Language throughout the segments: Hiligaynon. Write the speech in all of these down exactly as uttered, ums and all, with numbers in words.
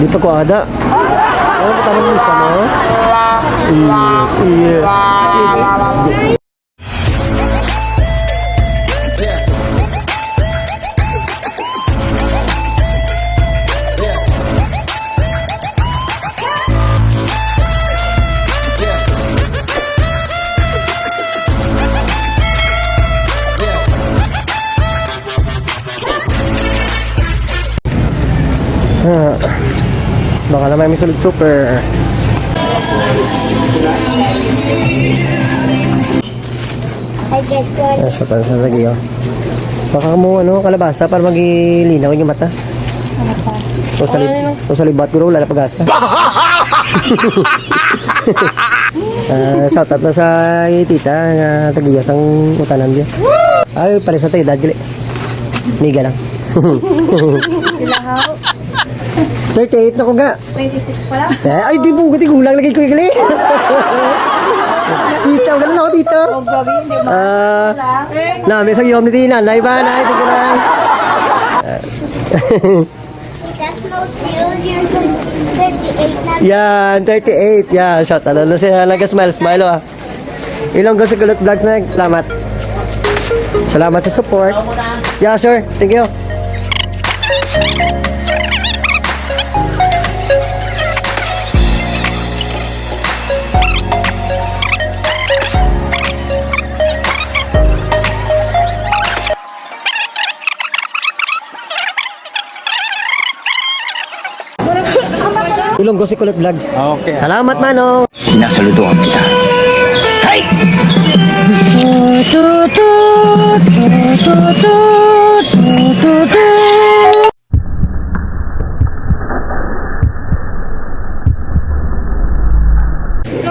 Ito ko ada. Ano ba tama yung isa mo? Iya, iya. Ah, baka naman may sulod super. Ay, sa pa sa lagi, oh. Baka mo, ano, kalabasa para magilinaw yung mata. Ano pa? O sa lib-, o sa libat, guro, wala na pag-asa. Ah, shout out na sa tita nga tagiya sang utanan diya. Ay, pare sa tayo, dad, gali. Miga lang. Ilahaw. Thirty-eight na ko nga. Twenty-six pa lang. Eh, ay, di po, tigulang lagi ko, gali. Tita, ganun ako, tita. Oh, grabe, hindi ba? Ah, na, may sa iyom ni Tina, na iba na, ito ko na. That's most beautiful. Thirty-eight na. Yan, thirty-eight. Yan, shout out. Ano siya? Nag-smile, smile, ah. Ilonggo si Kulot Vlogs na. Salamat. Salamat sa support. Yeah, sure. Thank you. Ilonggo si Kulot Vlogs. Okay. Salamat, Manong. Sinasaludohan kita. Hay!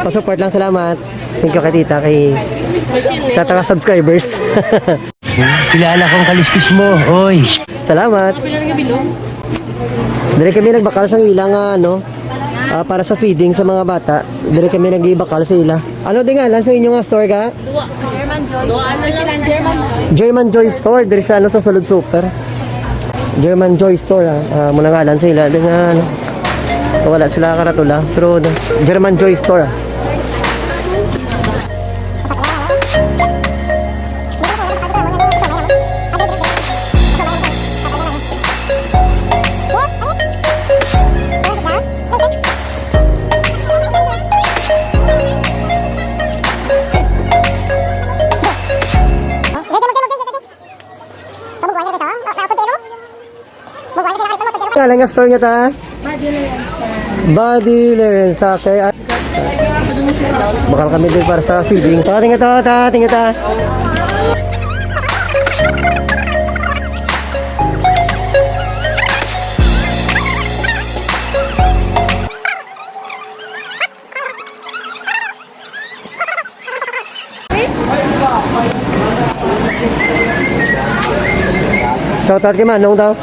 Pa-support lang, salamat. Thank you kay tita, kay sa taga subscribers. Kilala ko ang kaliskis mo, oy. Salamat. Diri kami nagbakal sa ila nga, ano, ah, para sa feeding sa mga bata. Diri kami nagbakal sa ila. Ano din ngalan sa inyo nga store ka? German Joy Store, diri sa, ano, sa Sulod Super. German Joy Store, ah. Ah, muna ngalan sa ila. Di nga, ano, wala sila karatula. Pero, German Joy Store, ah. Kalang nga store nga ta? Body Lerensa. Body Lerensa, okay. Ah, bakal kami din para sa feeding. Ta, tingnan ta, ta, tingnan ta. Shoutout kay Manong daw.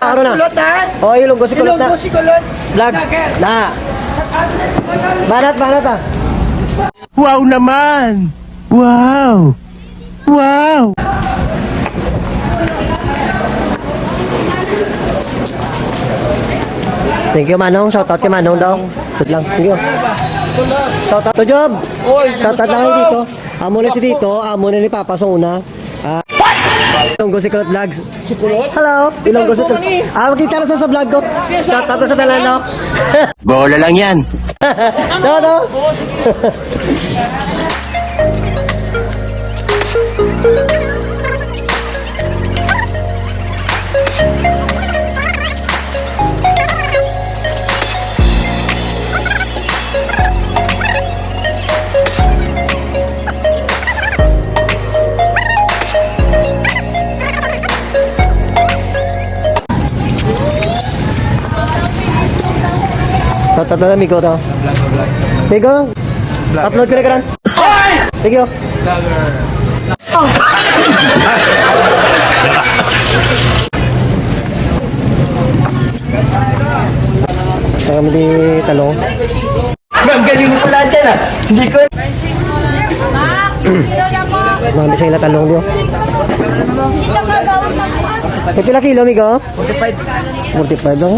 Aro na. Kulot, ha? Oh, Ilonggo si Kulot na. Ilonggo si Kulot. Vlogs. Vlogger. Na. Banat, banat, ah. Wow naman! Wow! Wow! Thank you, Manong. Shoutout kay Manong daw. Wait lang. Thank you. Shoutout to Job. Shoutout lang kay Tito. Amo na si Tito. Amo na ni Papa sa una. Ah, Ilonggo si Kulot Vlogs. Si Kulot? Hello, Ilonggo si Kulot. Ah, makita na sa, sa vlog ko. Shoutout na sa tanan, no? Bola lang yan. No, no? Shoutout na, amigo, to. Amigo, upload ko na karon. Thank you. Kami di talong. Ma'am, galing mo pala dyan, ah. Hindi ko Mami sa ila talong niyo. May pila kilo, amigo? Forty-five. Forty-five lang.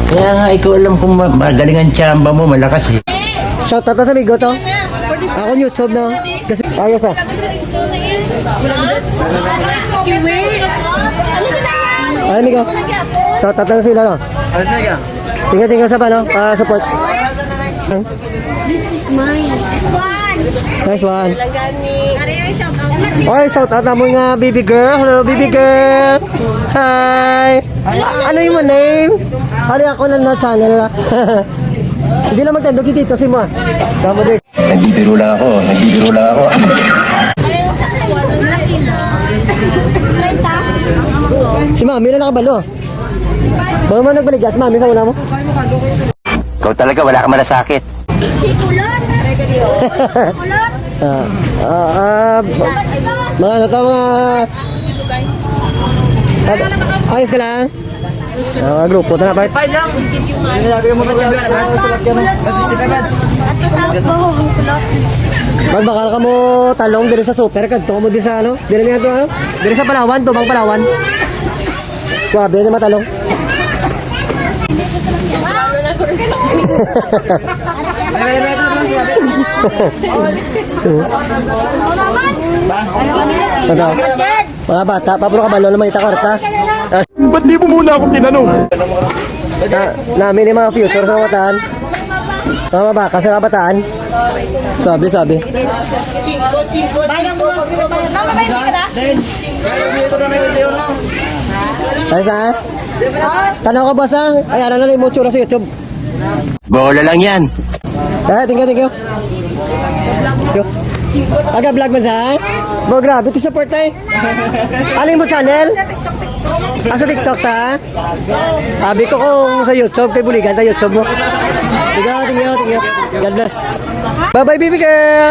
Kaya nga, ikaw alam kung ma-, magaling ang tsamba mo, malakas eh. Shout out na sa amigo to. Ako yung YouTube na. Kasi, ayos ah. Ano, amigo? Shout out na sila, no? Tingnan, tingnan sa ba, no? Ah, support. Nice one. Oy, shout out naman nga, baby girl. Hello, baby girl. Hi. Ano yung name? Hari ako na na channel, ah. Hindi na magtandog si Tito Simo, ah. Tama din. Nagbibiro lang ako. Nagbibiro lang ako. Si Mami na nakabalo. Baka mo nagbaligya si Mami sa una mo? Ikaw talaga, wala ka malasakit. Si Kulot. Kulot. Ah, ah, ah, mga ano to, mga, ayos ka lang? Ah, grupo, tara, part. Magbakal ka mo talong diri sa super, kadto mo diri sa ano? Diri niya to, ano? Diri sa Palawan, Tubang Palawan. Grabe na matalong. Ano? Mga bata, pa, puro kabalo na mangita kwarta. Ba't di mo muna ako tinanong? Na, namin yung mga future sa kabataan. Mga mabaka sa kabataan. Sabi, sabi. Ay, sa? Tanaw ka, boss, ha? Ay, ano na lang yung tsura sa YouTube. Bola lang yan. Ah, thank you, thank you. So, aga vlog man sa? Bo, grabe, ti support eh. Ano yung mo channel? Ah, sa TikTok sa? Abi ko kung sa YouTube, kay buligan sa YouTube mo. Thank you, thank you, thank you. God bless. Bye-bye, baby girl.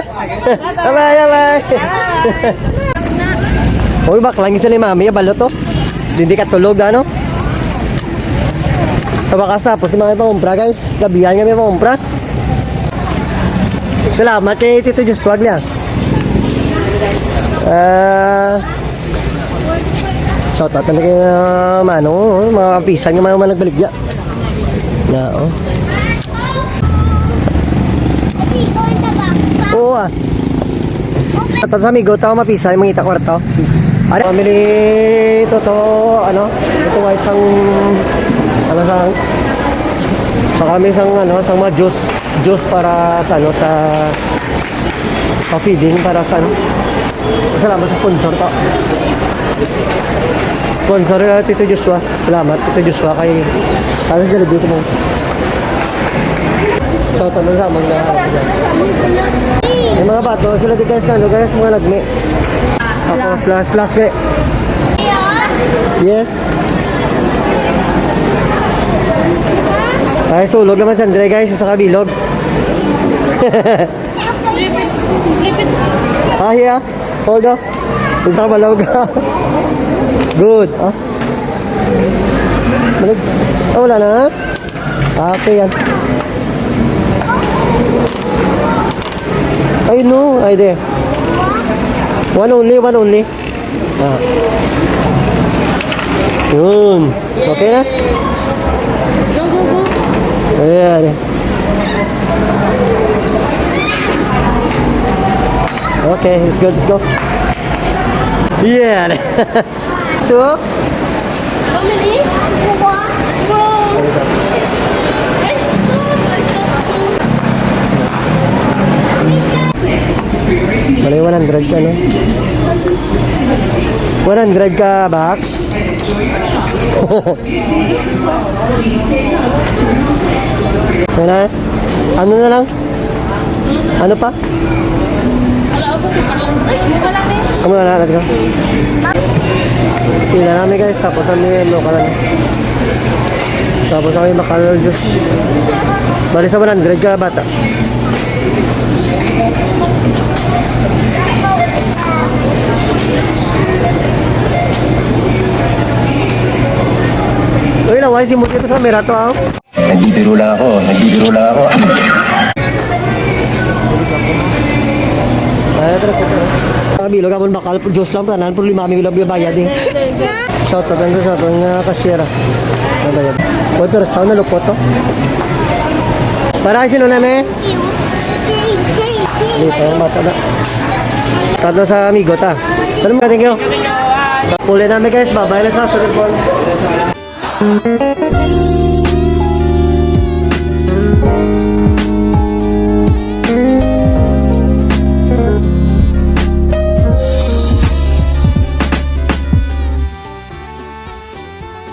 Bye-bye, bye-bye. Uy, baklang isa ni Mami, balot, oh. Hindi katulog, ano? Sa bakas, tapos kami pangumpra, guys. Gabihan kami pangumpra. Salamat kay Tito Joshua niya. Ah, shout out na kay, ah, Mano, oh, mga kapisan nga mga managbaligya. Na, oh. Oo, ah. Tapos sa amigo, tao mapisa, yung mangita kwarto. Ano? Family, to, to, ano? Ito, white sang, ano, sang, baka may sang, ano, sang mga juice. Juice para sa, ano, sa, sa feeding, para sa, ano. Salamat sa sponsor to. Sponsor, uh, Tito Joshua. Salamat, Tito Joshua, kay, ano, sa Jollibee sa mga. Shout out sa mga na. Yung mga bato, sila di guys, kano, guys, mga nagmi. Ako, last, last, guys. Yes. Ay, sulog naman si Andre, guys, sa kabilog. Ah, here. Hold up. Isa ka malaw ka. Good. Ah. Balik. Ah, wala na. Ah, okay yan. Ay, no. Ay, there. One only, one only. Ah. Yun. Okay na? Go, go, go. Ayan. Okay, let's go, let's go. Yeah. Two. Family? Wow. Wala yung one hundred ka, no? One hundred ka box? Ano na? Ano na lang? Ano pa? Ano na, let's go. Pila namin, guys, tapos ang mga local, ano. Tapos ang mga local juice. Bali sa one hundred ka bata. Uy, laway si Muti to sa Mirato, ah. Nagbibiro lang ako, nagbibiro lang ako. Ay, tara, tara. Ang bilo ka mo, bakal, juice lang, tanan, problema, may bilo, bayad eh. Shout out lang sa aton nga cashier, ah. Ang bayad. Uy, pero sa na lupot to. Para kay sino na, me? Dito, yung bata na. Tatlo sa amigo ta. Pero mga thank you. Puli na mi, guys. Babay na sa Southern Falls.